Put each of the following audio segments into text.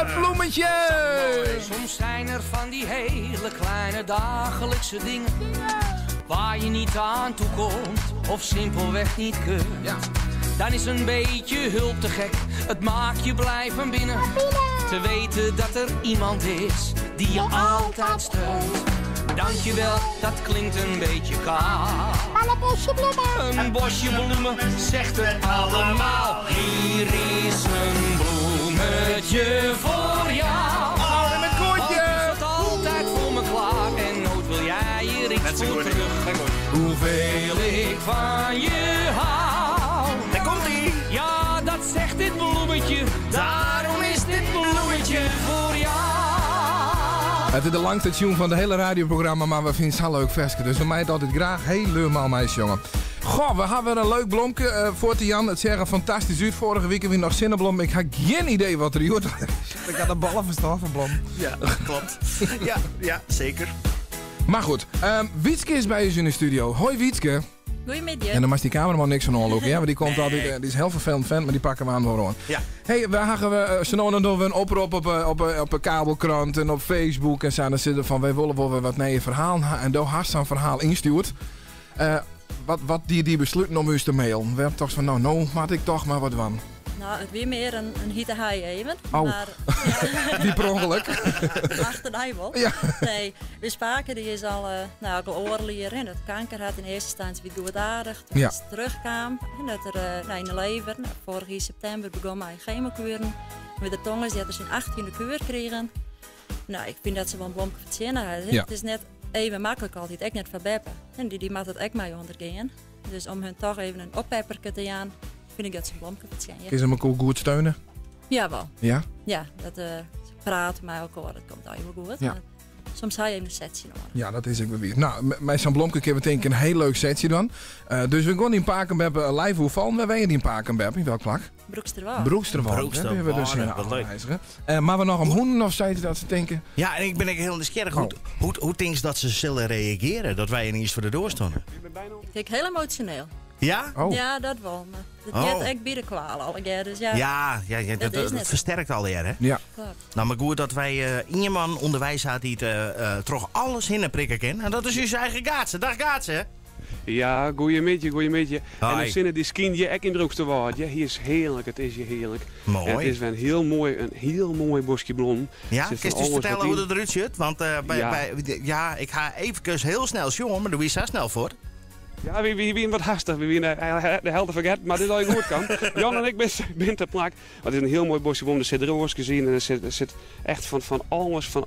Het bloemetje! Soms zijn er van die hele kleine dagelijkse dingen waar je niet aan toe komt of simpelweg niet kunt. Ja. Dan is een beetje hulp te gek, het maakt je blij van binnen. Te weten dat er iemand is die je altijd steunt. Dankjewel, dat klinkt een beetje kaal. Maar een bosje bloemen. Een bosje bloemen zegt het allemaal. Hier is een bloemetje voor jou. Oh, en met Want koortje! je staat altijd voor me klaar en nooit wil jij hier iets voor terug. Hoeveel ik van je hou. Daar komt ie. Ja, dat zegt dit bloemetje. Daarom is dit bloemetje voor jou. Het is de langste tune van het hele radioprogramma, maar we vinden het zo leuk versje. Dus we mij het altijd graag helemaal meisje, jongen. Goh, we hebben weer een leuk blomke voor te Jan. Het zag er fantastisch uit. Vorige week weer nog zinneblom. Ik had geen idee wat er hier Ik had de ballen verstaan van blom. Ja, klopt. Ja, ja, zeker. Maar goed, Wietske is bij ons in de studio. Hoi Wietske. Goedemiddag. En dan mag die cameraman niks van aanlopen, ja, want die komt Nee. altijd, die is heel vervelend vent, maar die pakken we aan voor aan. Ja. Hey, we hebben we zo nou en dan doen we een oproep op een kabelkrant en op Facebook en zo. Dan zitten van, wij willen wel weer wat naar je verhaal ha- en daar had zo'n verhaal instuurt. Wat die besluiten om u te mailen. We hebben toch van, nou, maak ik toch maar wat van. Nou, het weer meer een hitte haai even. Oh. Maar Die per ongeluk. achter de wel. Ja. Nee, de Spaken die is al, nou, ook al oorlier en dat kanker had in eerste instantie weer goedaardig. Toen Ja. ze terugkwam en dat er nou, in de lever, nou, vorig jaar september begon mijn chemokuren. Met de tong is die had dus een 18e kuur kregen. Nou, ik vind dat ze wel een blomke verzinnen had, hè. Ja. Het is net even makkelijk altijd, ik net van Beppe. En die maakt het ook mee ondergaan. Dus om hun toch even een oppepperke te gaan, vind ik dat ze een blomke verzinnen. Kun je ze elkaar goed steunen? Jawel. Ja? Ja, dat ze praten met elkaar, dat komt al heel goed. Ja. Maar soms ga je even een setje nodig. Ja, dat is ik weer. Nou, met zo'n blomke keer meteen een heel leuk setje dan. Dus we gaan in Pakenbeppe live hoe vallen. Waar ben je in Pakenbeppe? In welk plak? Broeksterwâld. Broeksterwâld. Broeksterwâld, Hè, hebben we dus in wat leuk. aanwijzigen. Maar we nog om hoenen of zeiden dat ze denken? Ja, en ik ben ook heel nieuwsgierig Oh. hoe denk je dat ze zullen reageren dat wij ineens voor de deur stonden. Ik denk heel emotioneel. Ja? Oh. Ja, dat wel. Maar het Oh. gaat echt bij de kwaal al een keer, dus ja. Ja, ja, ja, Dat is dat net. versterkt alweer, hè? Ja. Klopt. Nou, maar goed dat wij iemand onderwijs had die het, toch alles in prikken kan. En dat is uw eigen Gaatse. Dag Gaatse. Ja, goeiemiddag, goeiemiddag. En Hoi. de zinnen die skin je ook in Broeksterwâld. Ja, hier is heerlijk, het is hier heerlijk. Mooi. En het is wel een heel mooi, een heel mooi bosje blom. Ja, Zit kun je van eens alles vertellen wat hoe in. dat eruit ziet? Want Ja. ja, ik ga even heel snel jongen, maar doe je zo snel voor. Ja, wie wat haastig, wie de helden verget, maar dit al je goed kan. Jan en ik ben ter plak. Maar het is een heel mooi bosje boom, er zit roos gezien en er zit echt van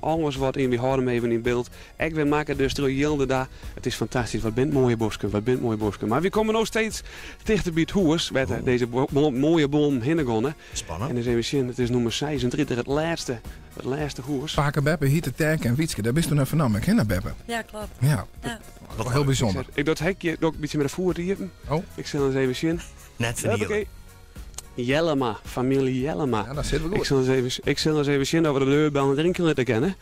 alles wat in. We houden hem even in beeld. Ik wil maken dus door Jilde daar. Het is fantastisch, wat bent mooie bosken, wat bent mooie bosken. Maar we komen nog steeds dichter bij het hoers, waar deze mooie boom hinnegonnen. Spannend. En dus even zien, het is nummer 36, het laatste hoers. Pakenbeppe, Hiete, Terk en Wietske. Daar bist toen even nam ik, hè, naar Beppe. Ja, klopt. Ja, Ja. dat is wel heel bijzonder. Ik doe het hekje ook een beetje met de voer hier. Oh. Ik zal eens even zien. Net vernielen. Hoppakee. Jellema, familie Jellema. Ja, daar zitten we Ik goed. zal eens even zien of we de deurbel en drinken laten kennen.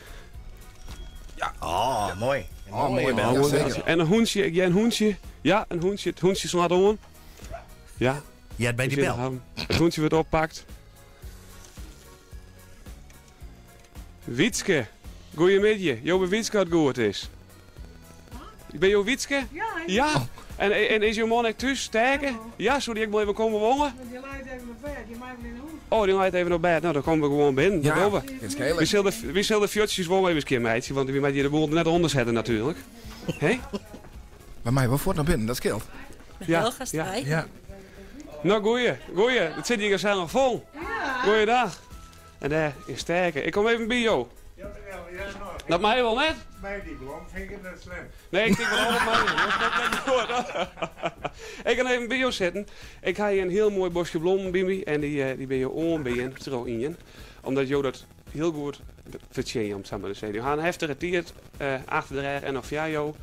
Oh, mooi. Oh, mooi bel. bel. Oh, Ja, zeker. En een hoentje, ik jij een hoentje? Ja, een hoentje. Het hoentje slaat om. Ja. Jij bij die Ik bel. zit nog. Het hoentje wordt oppakt. Wietske, goeiemiddag. Jo, bij Wietske het goed is. Ik ben Jo Wietske? Ja, Ja. En is jouw man ook thuis? Sterker? Ja, sorry, ik moet even komen wonen. die leidt even op bed, die maakt in de hoek. Oh, die leidt even op bed. Nou, dan komen we gewoon binnen. Ja, Dat doen we. het is heerlijk. We zullen de fjotjes wel even een keer, meidje, want we moeten hier de boel net onder zetten natuurlijk. Hé? Bij mij wel voort naar binnen, dat scheelt. Met Ja, heel gastvrij. Ja. Nou, goeie, goeie. Het zit hier gezellig vol. Ja. Goeiedag. En daar is Sterke. Ik kom even bij jou. Ja, ja, nou, Dat mij wel net? bij die blom vind ik het net slim. Nee, ik denk wel altijd mij. Dat is net goed. Ik kan even bij jou zitten. Ik ga hier een heel mooi bosje bloemen bij me. En die ben je oom bij je, trouw in je. Omdat jou dat heel goed verdient, om het zo maar te zeggen. Je gaat een heftige tijd achter de rug en nog via jou.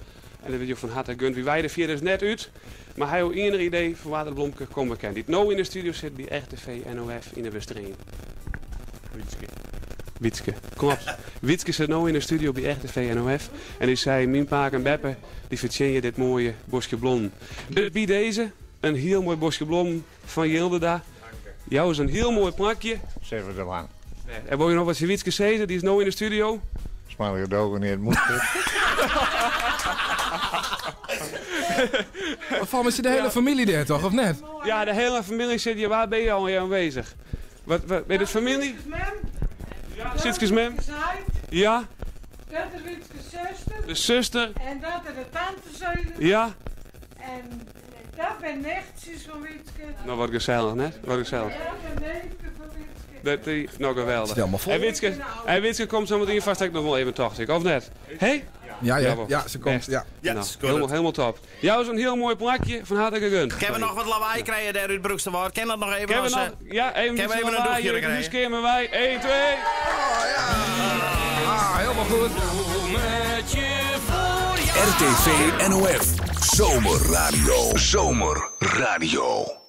En dat weet je van harte gunt. Wie wij de vier dus net uit. Maar hij heeft ieder idee van waar de blomke komen kan. Die nou in de studio zit bij RTV NOF in de Westereen. Wietske. Wietske, klopt. Wietske zit nu in de studio bij RTV NOF. En die zei, mijn paak en Beppe, die verdien je dit mooie bosje blom. Dus bij deze, een heel mooi bosje blom van Jildeda. Jou is een heel mooi plakje. Zeven de lang. En wil je nog wat Wietske zeggen? Die is nu in de studio. Smarige dogen niet het moet. Van me zit de hele familie daar toch, of net? Ja, de hele familie zit hier. Waar ben je al aanwezig? Wat, wat, ben je het familie? Ja, Sitskes mem? Ja, Dat is Wietske zuster. de zuster. En dat is de tante Ja. En dat ben nichtjes van Wietske. Nou, wat gezellig, hè? Wat gezellig. Dat ben neefje van Wietske. Dat die, nou, geweldig. Stel maar voor. En Witske, en Witske komt zo meteen vast ook nog wel even, toch, ik, of net? Hé? Ja, ja, wel. ja, ze komt. Best. Ja. Ja, Nou, is goed. helemaal, helemaal top. Jou is een heel mooi plakje, van harte gegund. Kunnen we nog wat lawaai krijgen daar uit Broeksterwoud? Ken dat nog even? Kunnen we als, nog, ja, even, kunnen we even een lawaai, doekje hier, krijgen? huiskamer wij. 1, 2. Ah, helemaal goed. RTV NOF. Zomerradio. Zomerradio.